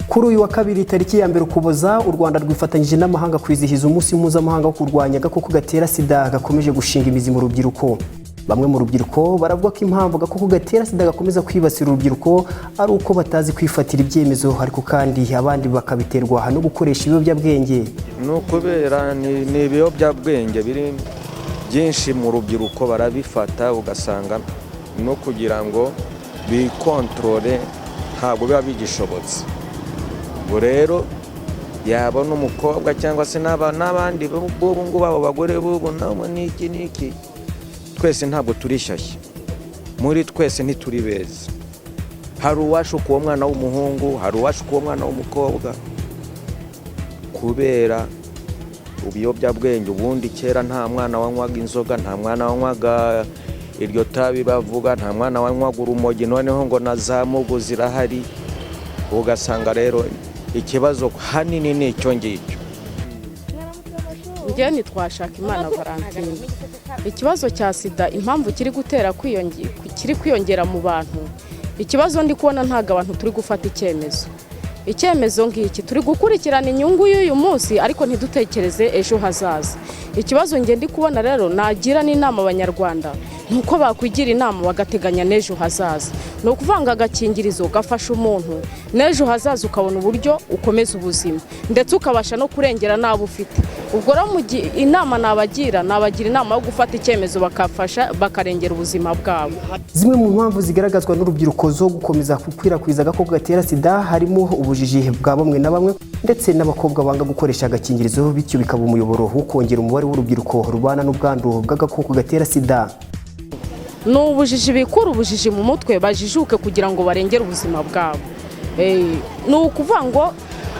Kuri uyu wa kabiri, tariki ya 1 Ukuboza, u Rwanda rwifatanyije n'amahanga kwizihiza umunsi mpuzamahanga wo kurwanya agakoko gatera SIDA gakomeje gushinga imizi mu rubyiruko. Bamwe mu rubyiruko baravuga ko impamvu agakoko gatera SIDA gakomeza kwibasira urubyiruko ari uko batazi kwifatira ibyemezo, ariko kandi abandi bakabiterwa no gukoresha ibiyobyabwenge. Ni ukubera ni ibiyobyabwenge biri byinshi mu rubyiruko, barabifata ugasanga no kugira ngo bikontorore ntabwo biba bigishobotse. Ubwo rero yabona umukobwa cyangwa se n'abandi b'ubu ngubu, abo bagore b'ubu nabo n'iki n'iki, twese ntabwo turi shyashya, muri twese ntituri beza. Hari uwashuka uwo mwana w'umuhungu, hari uwashuka uwo mwana w'umukobwa kubera ibiyobyabwenge. Ubundi kera nta mwana wanywaga inzoga, nta mwana wanywaga iryo tabi bavuga, nta mwana wanywaga urumogi. Noneho ngo na za mugo zirahari, ugasanga rero ikibazo hanini ni icyo ngicyo. Njyewe ntitwashaka Imana Valentine. Ikibazo cya SIDA, impamvu kiri gutera kiri kwiyongera mu bantu, ikibazo ndi kubona, ntabwo abantu turi gufata icyemezo. Icyemezo ngiki, turi gukurikirana inyungu y'uyu munsi ariko ntidutekereze ejo hazaza. Ikibazo nge ndi kubona rero, nagira n'inama Abanyarwanda, ni uko bakwigira inama bagateganya n'ejo hazaza. Ni ukuvuga ngo agakingirizo gafasha umuntu n'ejo hazaza, ukabona uburyo ukomeza ubuzima, ndetse ukabasha no kurengera n'abo ufite. Ubwo rero inama nabagira inama yo gufata icyemezo, bakafasha bakarengera ubuzima bwabo. Zimwe mu mpamvu zigaragazwa n'urubyiruko zo gukomeza gukwirakwiza agakoko gatera SIDA harimo ubujiji bwa bamwe na bamwe, ndetse n'abakobwa banga gukoresha agakingirizo, bityo bikaba umuyoboro wo kongera umubare w'urubyiruko rubana n'ubwandu bw'agakoko gatera SIDA. Ni ubujiji, bikura ubujiji mu mutwe, bajijuke kugira ngo barengere ubuzima bwabo. Ni ukuvuga ngo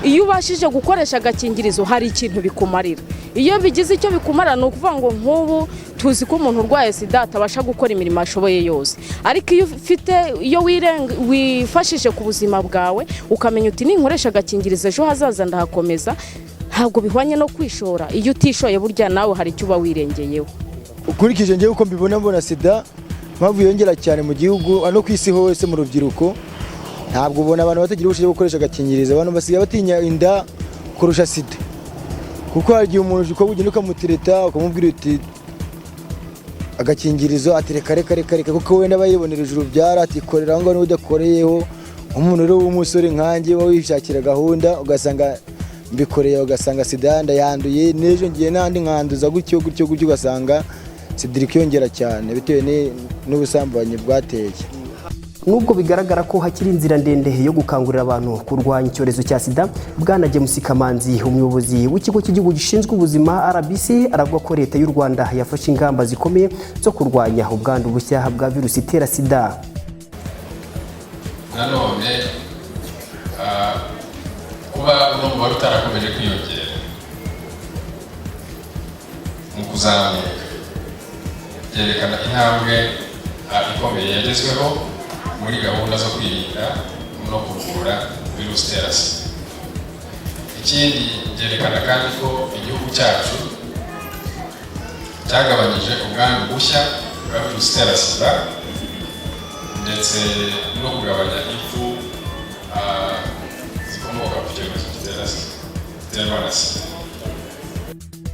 iyo ubashije gukoresha agakingirizo hari ikintu bikumarira. Iyo bigize icyo bikumara, ni ukuvuga ngo nk'ubu tuzi ko umuntu urwaye SIDA atabasha gukora imirimo ashoboye yose, ariko iyo ufite, iyo wifashije ku buzima bwawe, ukamenya uti: "Ninkoresha agakingirizo ejo hazaza ndahakomeza," ntabwo bihwanye no kwishora. Iyo utishoye, burya nawe hari icyo uba wirengeyeho. Ukurikije njyewe uko mbibona, mbona SIDA impamvu yongera cyane mu gihugu no ku isi hose mu rubyiruko, ntabwo ubona abantu batagira ubushobozi bwo gukoresha agakingirizo. Abantu basigaye batinya inda kurusha SIDA, kuko hari igihe umuntu ukaba ugenda ukamutereta, ukamubwira uti agakingirizo, ati: "Reka, reka, reka, reka," kuko wenda aba yibonera urubyara, atikorera aho ngaho niba udakoreyeho. Nk'umuntu rero w'umusore nkanjye uba wishakira gahunda, ugasanga mbikoreye, ugasanga SIDA ndayanduye, n'ejo ngiye n'andi nkanduza, gutyo gutyo gutyo, ugasanga SIDA iri kwiyongera cyane bitewe n'ubusambanyi bwateye. Nubwo bigaragara ko hakiri inzira ndende yo gukangurira abantu kurwanya icyorezo cya SIDA, Bwana James Kamanzi, umuyobozi w'ikigo cy'igihugu gishinzwe ubuzima RBC, aravuga ko Leta y'u Rwanda yafashe ingamba zikomeye zo kurwanya ubwandu bushya bwa virusi itera SIDA. Nanone kuba uno mubare utarakomeje kwiyongera mu kuzamuka byerekana intambwe ikomeye yagezweho muri gahunda zo kwirinda no kuvura virusi itera SIDA. Ikindi, byerekana kandi ko igihugu cyacu cyagabanyije ubwandu bushya bwa virusi itera SIDA, ndetse no kugabanya impfu zikomoka ku cyorezo giterwa na SIDA.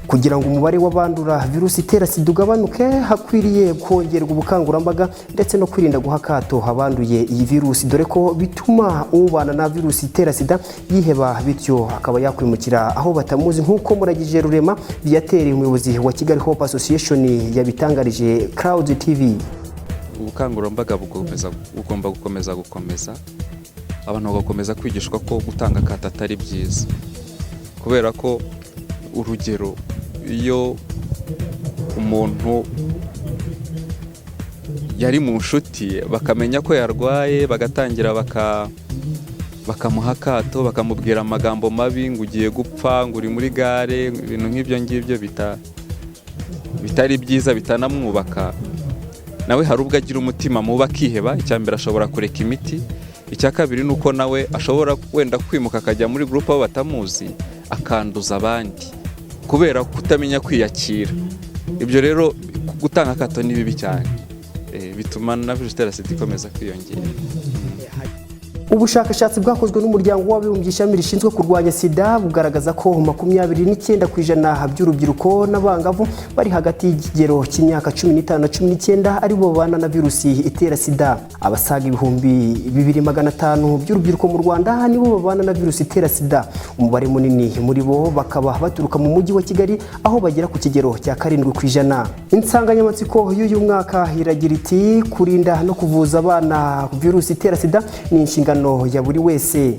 Kugira ngo umubare w'abandura virusi itera SIDA ugabanuke, hakwiriye kongerwa ubukangurambaga ndetse no kwirinda guha akato abanduye iyi virusi, dore ko bituma ubana na virusi itera SIDA yiheba, bityo akaba yakwimukira aho batamuzi, nk'uko Muragije Rurema Viateur, umuyobozi wa Kigali Hope Association, yabitangarije Clouds TV. Ubukangurambaga bugomba gukomeza, abantu bagakomeza kwigishwa ko gutanga akato atari byiza, kubera ko urugero iyo umuntu yari mu nshuti bakamenya ko yarwaye, bagatangira bakamuha akato, bakamubwira amagambo mabi ngo ugiye gupfa, ngo uri muri gare, ibintu nk'ibyo ngibyo bitari byiza, bitanamwubaka. Nawe hari ubwo agira umutima mubi akiheba. Icya mbere, ashobora kureka imiti. Icya kabiri ni uko nawe ashobora wenda kwimuka akajya muri groupe aho batamuzi, akanduza abandi kubera kutamenya kwiyakira. Ibyo rero, gutanga akato ni bibi cyane, bituma na virusi itera SIDA ikomeza kwiyongera. Ubushakashatsi bwakozwe n'Umuryango w'Abibumbye, ishami rishinzwe kurwanya SIDA, bugaragaza ko 29% by'urubyiruko n'abangavu bari hagati y'ikigero cy'imyaka 15 na 19 aribo babana na virusi itera SIDA. Abasaga 2500 by'urubyiruko mu Rwanda nibo babana na virusi itera SIDA. Umubare munini muri bo bakaba baturuka mu Mujyi wa Kigali, aho bagera ku kigero cya 7%. Insanganyamatsiko y'uyu mwaka iragira iti: "Kurinda no kuvuza abana virusi itera SIDA ni inshingano ya buri wese."